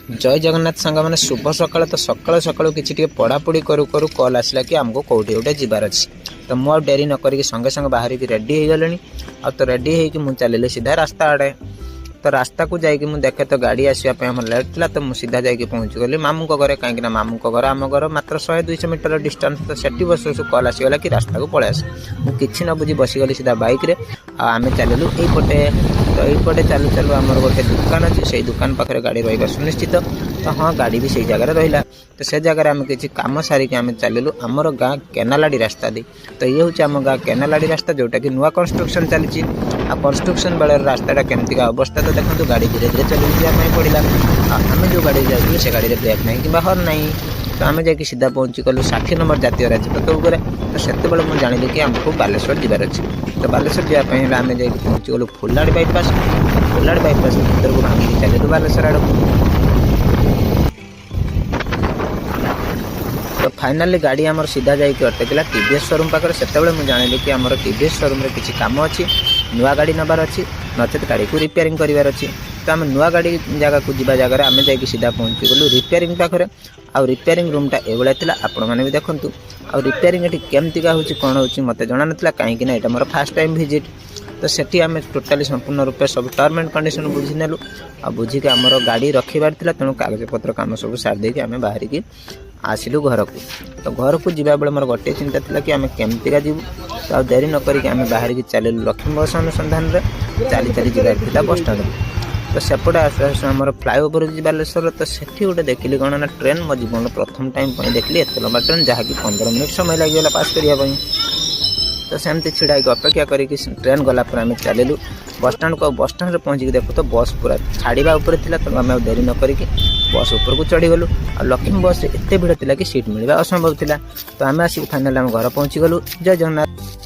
ଜୟ ଜଗନ୍ନାଥ ସାଙ୍ଗମାନେ, ଶୁଭ ସକାଳ। ତ ସକାଳୁ ସକାଳୁ କିଛି ଟିକେ ପଢ଼ାପଢ଼ି କରୁ କରୁ କଲ୍ ଆସିଲା କି ଆମକୁ କେଉଁଠି ଗୋଟେ ଯିବାର ଅଛି। ତ ମୁଁ ଆଉ ଡେରି ନ କରିକି ସଙ୍ଗେ ସଙ୍ଗେ ବାହାରିକି ରେଡ଼ି ହେଇଗଲିଣି। ଆଉ ତ ରେଡ଼ି ହେଇକି ମୁଁ ଚାଲିଲି ସିଧା ରାସ୍ତା ଆଡ଼େ। ତ ରାସ୍ତାକୁ ଯାଇକି ମୁଁ ଦେଖେ ତ ଗାଡ଼ି ଆସିବା ପାଇଁ ଆମର ଲେଟ୍ ଥିଲା। ତ ମୁଁ ସିଧା ଯାଇକି ପହଞ୍ଚିଗଲି ମାମୁଁଙ୍କ ଘରେ, କାହିଁକିନା ମାମୁଁଙ୍କ ଘର ଆମ ଘର ମାତ୍ର 100-200 ମିଟର ଡିଷ୍ଟାନ୍ସ। ତ ସେଠି ବସୁ ବସୁ କଲ୍ ଆସିଗଲା କି ରାସ୍ତାକୁ ପଳେଇ ଆସ। ମୁଁ କିଛି ନ ବୁଝି ବସିଗଲି ସିଧା ବାଇକ୍ରେ ଆଉ ଆମେ ଚାଲିଲୁ ଏଇପଟେ। ତ ଏଇପଟେ ଚାଲୁ ଚାଲୁ ଆମର ଗୋଟେ ଦୋକାନ ଅଛି, ସେଇ ଦୋକାନ ପାଖରେ ଗାଡ଼ି ରହିବା ସୁନିଶ୍ଚିତ। ତ ହଁ, ଗାଡ଼ି ବି ସେଇ ଜାଗାରେ ରହିଲା। ତ ସେ ଜାଗାରେ ଆମେ କିଛି କାମ ସାରିକି ଆମେ ଚାଲିଲୁ ଆମର ଗାଁ କେନାଲାଡ଼ି ରାସ୍ତା ଦେଇ। ତ ଇଏ ହେଉଛି ଆମ ଗାଁ କେନାଲାଡ଼ି ରାସ୍ତା, ଯେଉଁଟାକି ନୂଆ କନଷ୍ଟ୍ରକ୍ସନ୍ ଚାଲିଛି। ଆଉ କନଷ୍ଟ୍ରକ୍ସନ୍ ବେଳର ରାସ୍ତାଟା କେମିତିକା ଅବସ୍ଥା ତ ଦେଖନ୍ତୁ। ଗାଡ଼ି ଧୀରେ ଧୀରେ ଚଲେଇକି ଯିବା ପାଇଁ ପଡ଼ିଲା। ଆଉ ଆମେ ଯେଉଁ ଗାଡ଼ିରେ ଯାଉଥିଲୁ, ସେ ଗାଡ଼ିରେ ବ୍ରେକ୍ ନାହିଁ କିମ୍ବା ହର୍ନ ନାହିଁ। ତ ଆମେ ଯାଇକି ସିଧା ପହଞ୍ଚିଗଲୁ 60 ନମ୍ବର ଜାତୀୟ ରାଜପଥ ଉପରେ। ତ ସେତେବେଳେ ମୁଁ ଜାଣିଲି କି ଆମକୁ ବାଲେଶ୍ୱର ଯିବାର ଅଛି। ତ ବାଲେଶ୍ୱର ଯିବା ପାଇଁ ହେଲେ ଆମେ ଯାଇକି ପହଞ୍ଚିଗଲୁ ଫୁଲାଡ଼ି ବାଇପାସ୍। ଫୁଲାଡ଼ି ବାଇପାସ୍ ଭିତରକୁ ଭାଙ୍ଗିକି ଚାଲିଲୁ ବାଲେଶ୍ୱର ଆଡ଼କୁ। ତ ଫାଇନାଲି ଗାଡ଼ି ଆମର ସିଧା ଯାଇକି ଅଟକିଲା ଟିଭିଏସ୍ ସୋରୁମ୍ ପାଖରେ। ସେତେବେଳେ ମୁଁ ଜାଣିଲି କି ଆମର ଟିଭିଏସ୍ ସୋରୁମ୍ରେ କିଛି କାମ ଅଛି, ନୂଆ ଗାଡ଼ି ନେବାର ଅଛି, ନଚେତ୍ ଗାଡ଼ିକୁ ରିପେୟାରିଂ କରିବାର ଅଛି। ତ ଆମେ ନୂଆ ଗାଡ଼ି ଜାଗାକୁ ଯିବା ଜାଗାରେ ଆମେ ଯାଇକି ସିଧା ପହଞ୍ଚିଗଲୁ ରିପେୟାରିଂ ପାଖରେ। ଆଉ ରିପେୟାରିଂ ରୁମ୍ଟା ଏଇଭଳିଆ ଥିଲା, ଆପଣମାନେ ବି ଦେଖନ୍ତୁ। ଆଉ ରିପେୟାରିଂ ଏଠି କେମିତିକା ହେଉଛି, କ'ଣ ହେଉଛି, ମୋତେ ଜଣାନଥିଲା, କାହିଁକି ନା ଏଇଟା ମୋର ଫାର୍ଷ୍ଟ ଟାଇମ୍ ଭିଜିଟ୍। ତ ସେଠି ଆମେ ଟୋଟାଲି ସମ୍ପୂର୍ଣ୍ଣ ରୂପେ ସବୁ ଟର୍ମ ଆଣ୍ଡ କଣ୍ଡିସନ୍ ବୁଝିନେଲୁ। ଆଉ ବୁଝିକି ଆମର ଗାଡ଼ି ରଖିବାର ଥିଲା, ତେଣୁ କାଗଜପତ୍ର କାମ ସବୁ ସାରି ଦେଇକି ଆମେ ବାହାରିକି ଆସିଲୁ ଘରକୁ। ତ ଘରକୁ ଯିବା ବେଳେ ମୋର ଗୋଟିଏ ଚିନ୍ତା ଥିଲା କି ଆମେ କେମିତିକା ଯିବୁ। ତ ଆଉ ଡେରି ନ କରିକି ଆମେ ବାହାରିକି ଚାଲିଲୁ ଲକ୍ଷ୍ମୀ ବସ୍ ଅନୁସନ୍ଧାନରେ। ଚାଲି ଚାଲି ଯିବାର ଥିଲା ବସଷ୍ଟାଣ୍ଡକୁ। ତ ସେପଟେ ଆସୁ ଆସୁ ଆମର ଫ୍ଲାଏଓଭର ଅଛି ବାଲେଶ୍ୱର। ତ ସେଠି ଗୋଟେ ଦେଖିଲି କ'ଣ ନା ଟ୍ରେନ୍। ମୋ ଜୀବନର ପ୍ରଥମ ଟାଇମ୍ ପାଇଁ ଦେଖିଲି ଏତେ ଲମ୍ବା ଟ୍ରେନ୍, ଯାହାକି 15 ମିନିଟ୍ ସମୟ ଲାଗିଗଲା ପାସ୍ କରିବା ପାଇଁ। ତ ସେମିତି ଛିଡ଼ା ହେଇକି ଅପେକ୍ଷା କରିକି ଟ୍ରେନ୍ ଗଲା ପରେ ଆମେ ଚାଲିଲୁ ବସଷ୍ଟାଣ୍ଡକୁ। ଆଉ ବସଷ୍ଟାଣ୍ଡରେ ପହଞ୍ଚିକି ଦେଖୁ ତ ବସ୍ ପୁରା ଛାଡ଼ିବା ଉପରେ ଥିଲା। ତେଣୁ ଆମେ ଆଉ ଡେରି ନ କରିକି ବସ୍ ଉପରକୁ ଚଢ଼ିଗଲୁ। ଆଉ ଲକ୍ଷ୍ମୀ ବସ୍ରେ ଏତେ ଭିଡ଼ ଥିଲା କି ସିଟ୍ ମିଳିବା ଅସମ୍ଭବ ଥିଲା। ତ ଆମେ ଆସିକି ଫାଇନାଲି ଆମ ଘର ପହଞ୍ଚିଗଲୁ। ଜୟ ଜଗନ୍ନାଥ।